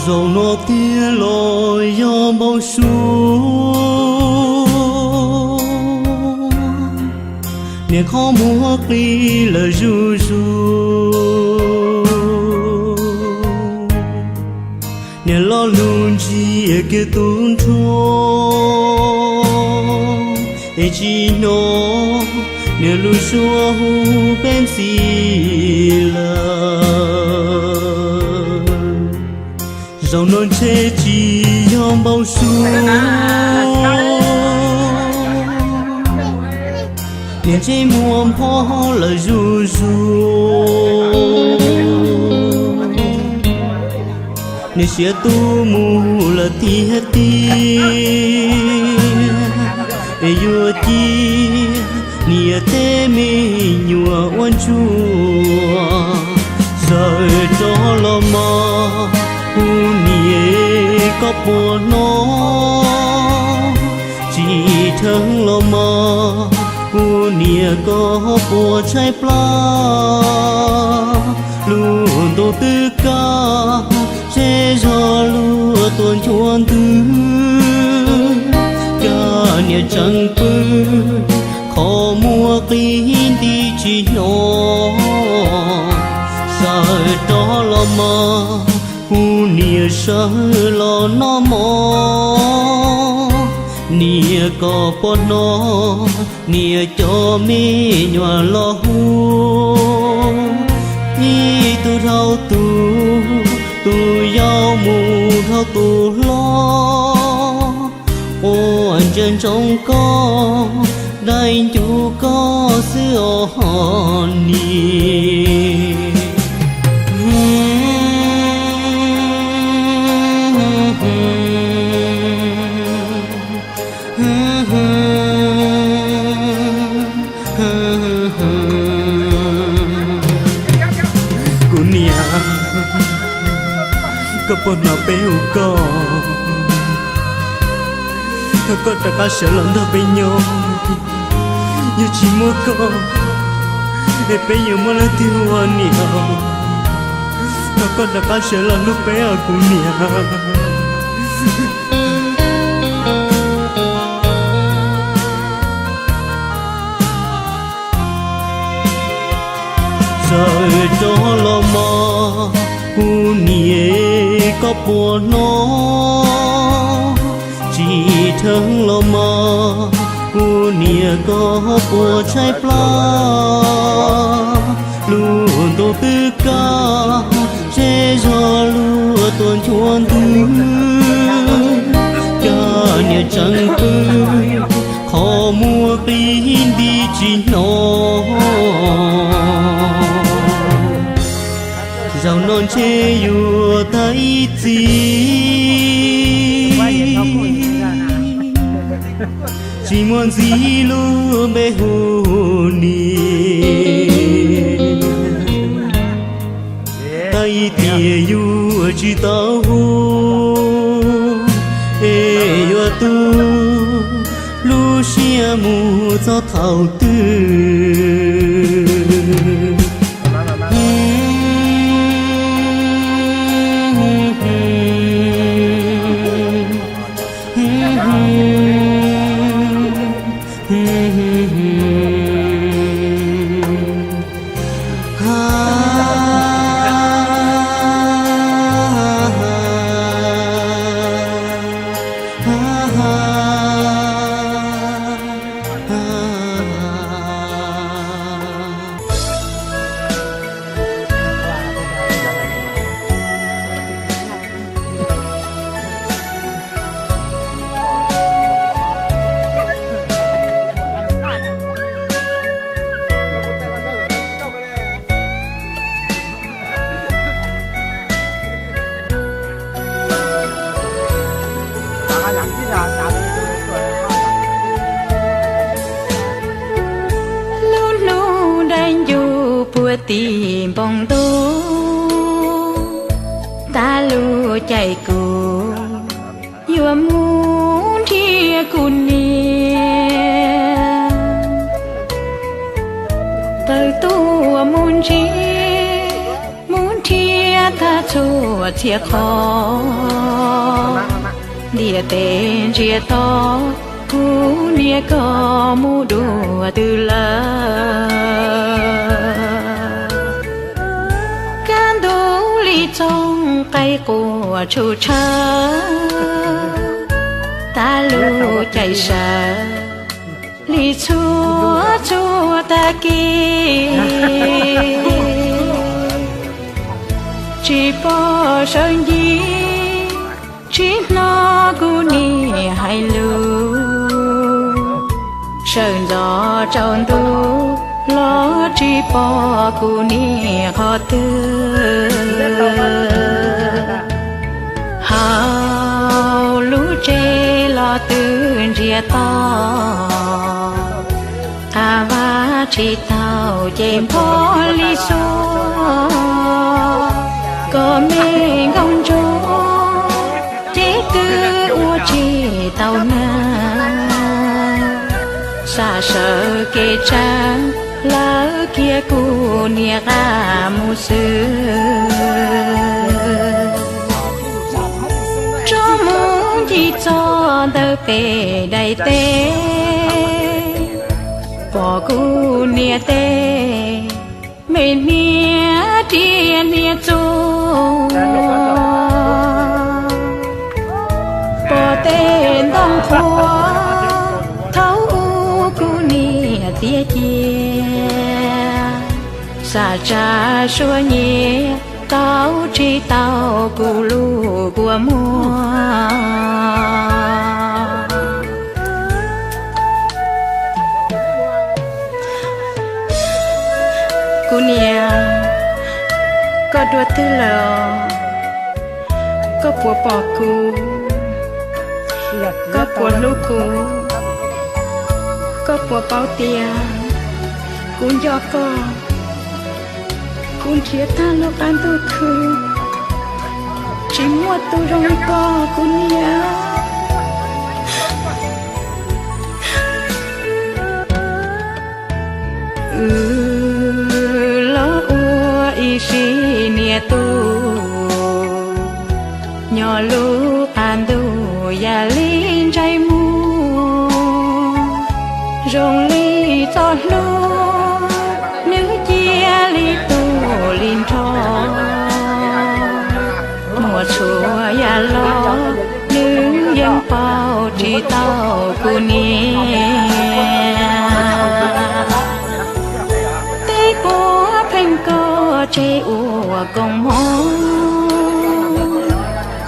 Zaum no tiag los yog npau suav, niam qhov muag qis lawm zuj zus, niam lo lus ntsia kiag tus nrho, es tsis hnov niam lub suab hu peb ntxiv lawm. Zaum no ntshe tsis yog npau suav, niam ntsej muag phob lawm zuj zus, niam siav tu mus lawm tiag tiag, es yuav cia niam tej me nyuam ua ntsuag. Sawv rov los mog, kuv niam koj puas hnov? Tsis dheev los mog, kuv niam koj puas tshaib plab? Lub ntuj twb kaj, zej zog luag tuaj nchuav ntws, cas niam tseem pw, qhov muag qis nti tsis hnov. Sawv rov los mog, kuv niam sawv los noj mov. Niam koj puas hnov niam cov me nyuam los hu? Ib tug dhau tus, tus yau mus dhau tus hlob, ua ntsia ntsoov koj, dai ncuv koj xwb os niam. Kuv niam, koj puas hnov peb hu koj? Thov koj rov qab sawv los nrog peb nyob. Yog tsis muaj koj, es peb yuav muaj leej twg ua niam? Thov koj rov qab sawv los hlub peb os kuv niam. Sawv rov los mog, kuv niam koj puas hnov? Tsis dheev los mog, kuv niam koj puas tshaib plab? Lub ntuj twb kaj, zej zog luag tuaj nchuav ntws, cas niam tseem pw, qhov muag qis nti tsis hnov. Zaum no ntshe yuav tag ib txhis, tsis muaj ntxiv lub npe hu niam. Tag ib tiam yuav tsis tau hu, es yuav tu lub siab mus txog thaum twg? Lub hnub dai ncuv puag tim npoo ntuj, tas lub caij kuv yuav mus nrhiav kuv niam. Tawm tuaj mus ntsib, mus nrhiav tag txhua txhia qhov. Ntiaj teb ntsiag to, kuv niam koj mus dua twg lawm? Kaj ntug li txoog qaib quaj tshum tshawv, tas lub caij sawv li txhua txhua tag kis. Tsis pom sawv ncig, tsis hnov kuv niam hais lus, sawv ntxov tsaus ntuj los tsis pom kuv niam qhov twg. Hauv lub tsev los twb ntsiag to, qab vaj tsis tau ces npog li xuab, kom me nkauj ntsuab ces twb ua tsis tau nag. Xa sawv kev tsav lawv kiag kuv niam qab mus xwb. Tsob hmoov ncig txog ntawm pem daim teb, pom kuv niam tej me hniav riam hniav txuj, pom tej ntoo qhuav thaum ub kuv niam txiav cia, xa tsa suab nyiav tau tsis tau kuv lub kua muag. Kuv niam, koj dua twg lawm? Koj puas pom kuv? Koj puas hlub kuv? Koj puas paub tias kuv nco koj? Kuv nrhiav tag lub qab ntuj khwb, tsis muaj tus zoo li koj kuv niam. Wb los ua ib sim niam tub, nyob lub qab ntuj yam li ntsais muag, zoo li txoj hlua nws cia li tu li nrho. Muaj txhua yam los nws yeej paub tsis tau kuv niam. Tej puav pheej koj tseg ua koob hmoov,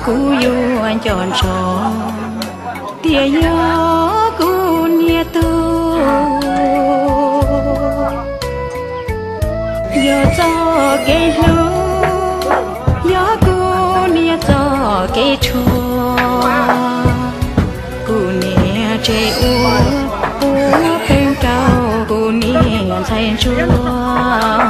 kuv yuav nco ntsoov tias yog kuv niam tub. Yog txoj kev hlub, yog kuv niam txoj kev tshuav, kuv niam tseg ua puav pheej rau kuv niam ntxhais ntsuag.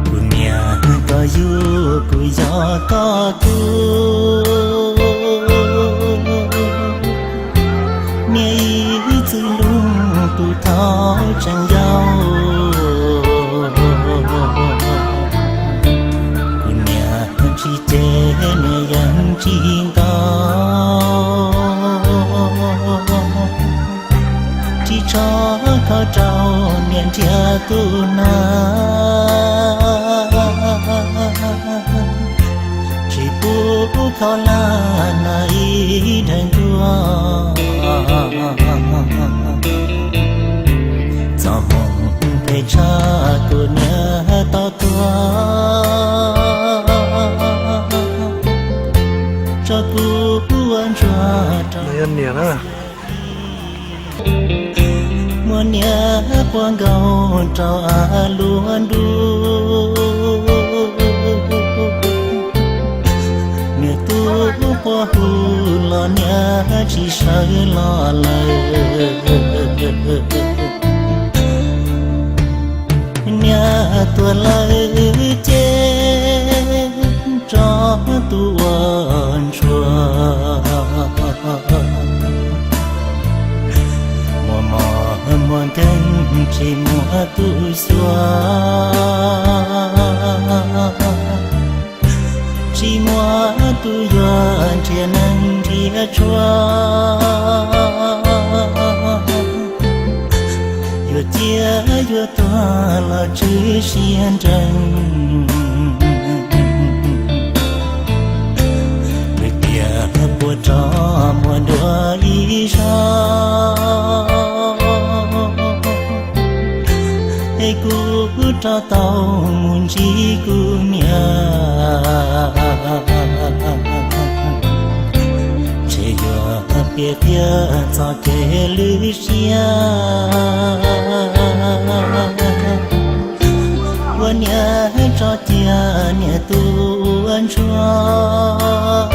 Kuv niam koj yug kuv yog koj tub, niam ib txwm hlub kuv thaum tseem yau. Kuv niam tsis cem niam yeej tsis ntaus, tsis tso khau rau niam nrhiav tus nag, tsis pub khau laj nas ib daim ncuab. Txoj hmoov phem tshaj kuv niam tau tuag, Muab niam quaj nkaus rau av luab ntuj, nws twb quaj hu los niam tsis sawv los lawm. Niam tuag lawm ces tso tus ua ntsuag, muaj mob muaj nkeeg tsis muaj tus xyuas, tsis muaj tus yuav nrhiav neeg nrhiav tshuaj, yuav ciaj yuav tuag los tswv siab nrees. Nws tias puas rov muaj dua ib zaug, es kuv rov tau mus ntsib kuv niam. Ntshe yuav piav tiag txog kev lwj siab, ua niam tso cia niam tus ua ntsuag,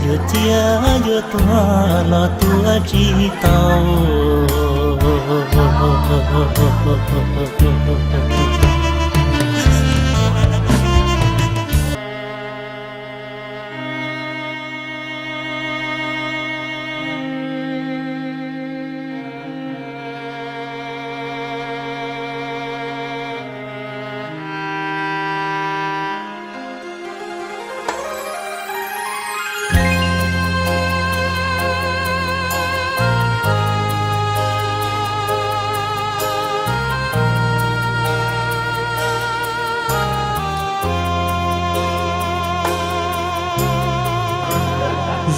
yuav ciaj yuav tuag los tuag tsis tau.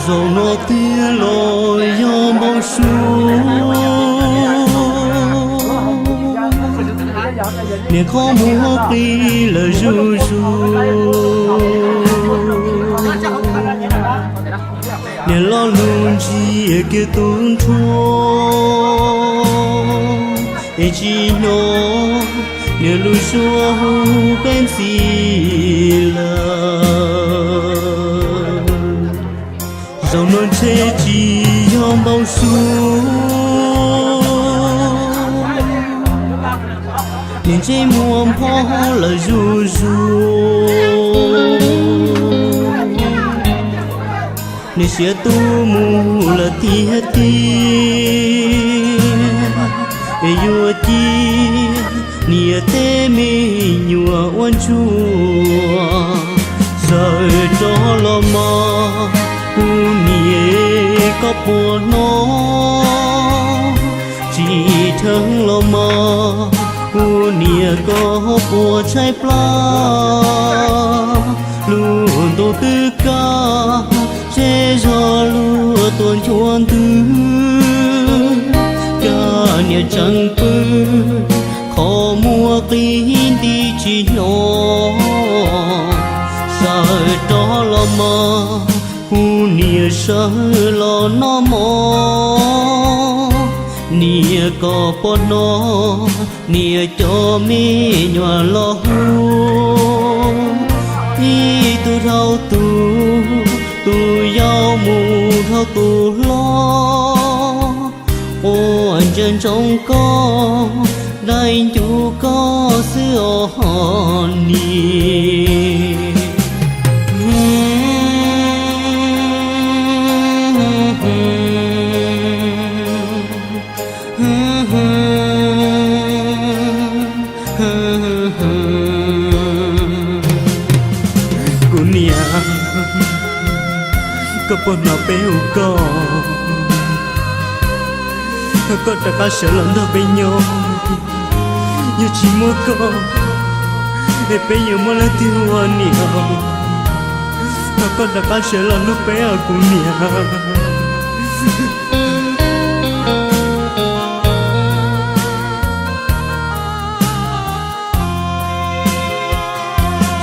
Zaum no tiag los yog npau suav, niam qhov muag qi lawm zuj zus. Niam lo lus ntsia kiag tus nruab, es tsis hnov niam lub suab hu peb ntxiv lawm. Zaum no ntshe tsis yog npau suav, niam ntsej muag phob lawm zuj zus. Niam siav tu mus lawm tiag tiag, es yuav cia niam tej me nyuam ua ntsuag. Sawv rov los mas kuv niam koj puas hnov, tsis dheev los mas kuv niam koj puas tshaib plab. Lub ntuj twb kaj, tsheb zog luag tuaj nchuav ntws, cas niam tseem pw, qhov muag qi nti tsis hnov. Sawv rov los mas kuv niam sawv los noj mov, niam koj puas hnov niam cov me nyuam los hu, ib tug dhau tus, tus yau mus dhau tus hlob. Ua ntsia ntsoov koj, dai ncuv koj xwb os niam. Kuv niam, koj puas hnov peb hu koj? Thov koj rov qab sawv los nrog peb nyob. Yog tsis muaj koj, es peb yuav muaj leej twg ua niam? Thov koj rov qab sawv los nrog peb os kuv niam.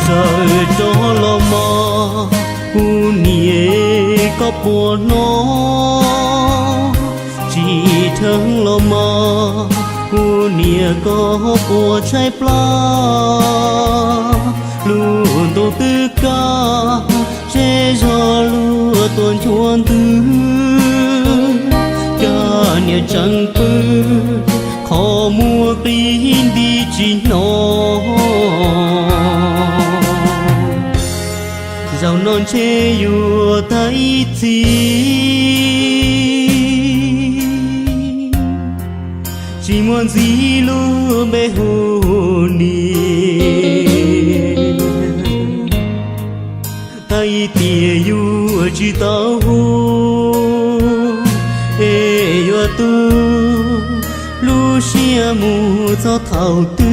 Sawv rov los mas kuv niam, Koj puas hnov tsis dheev los mas, kuv niam koj puas tshaib plab? Lub ntuj twb kaj, zej zog luag tuaj nchuav ntws, cas niam tseem pw, qhov muag qis nti tsis hnov. Zaum no ntshe yuav tag ib txhis, tsis muaj ntxiv lub npe hu niam. Tag ib tiam yuav tsis tau hu, es yuav tu lub siab mus txog thaum twg?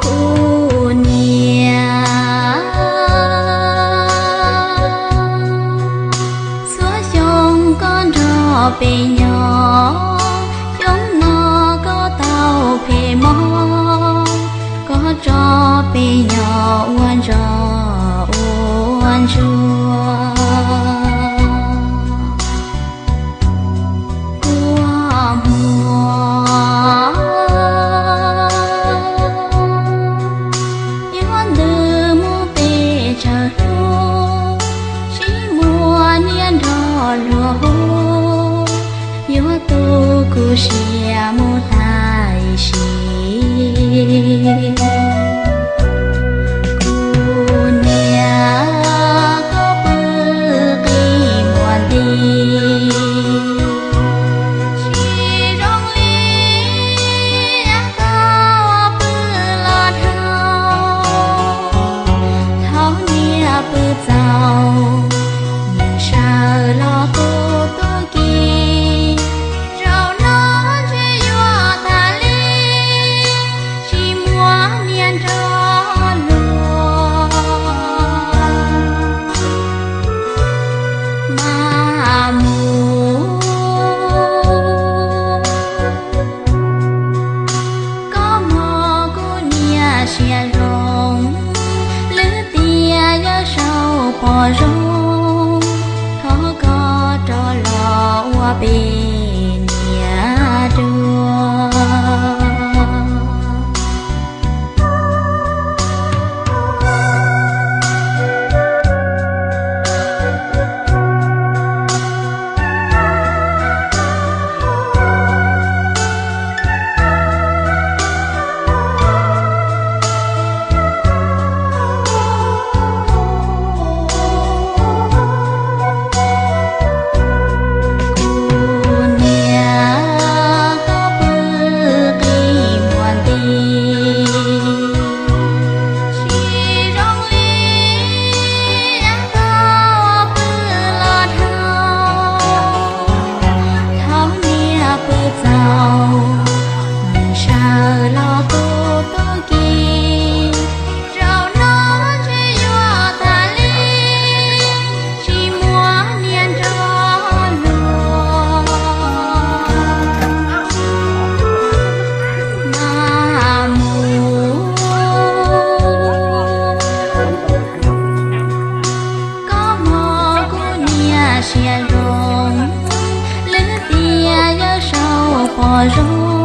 Kuv niam, txhua xyoo koj nrog peb nyob, xyoo no koj tau phem mob, koj tso peb nyob ua ntsoj ua ntsuag. Kua muag, yuav ntws mus pem tsawg hnub, tsis muaj niam nrog luag hu, yuav tu kuv siab mus tag ib sim. Kuv niam, koj pw qi muag nti, tsis zoo li koj pw los dhau. Thaum niam pw txaus, niam sawv los tu tu ki, zaum no ntshe yuav tas li, tsis muaj niam nrog luag mas mus. Koj mog kuv niam siab zoo, lwm tiam yawg saub pom zoo, thov koj rov los ua peb niam dua. Kuv zoo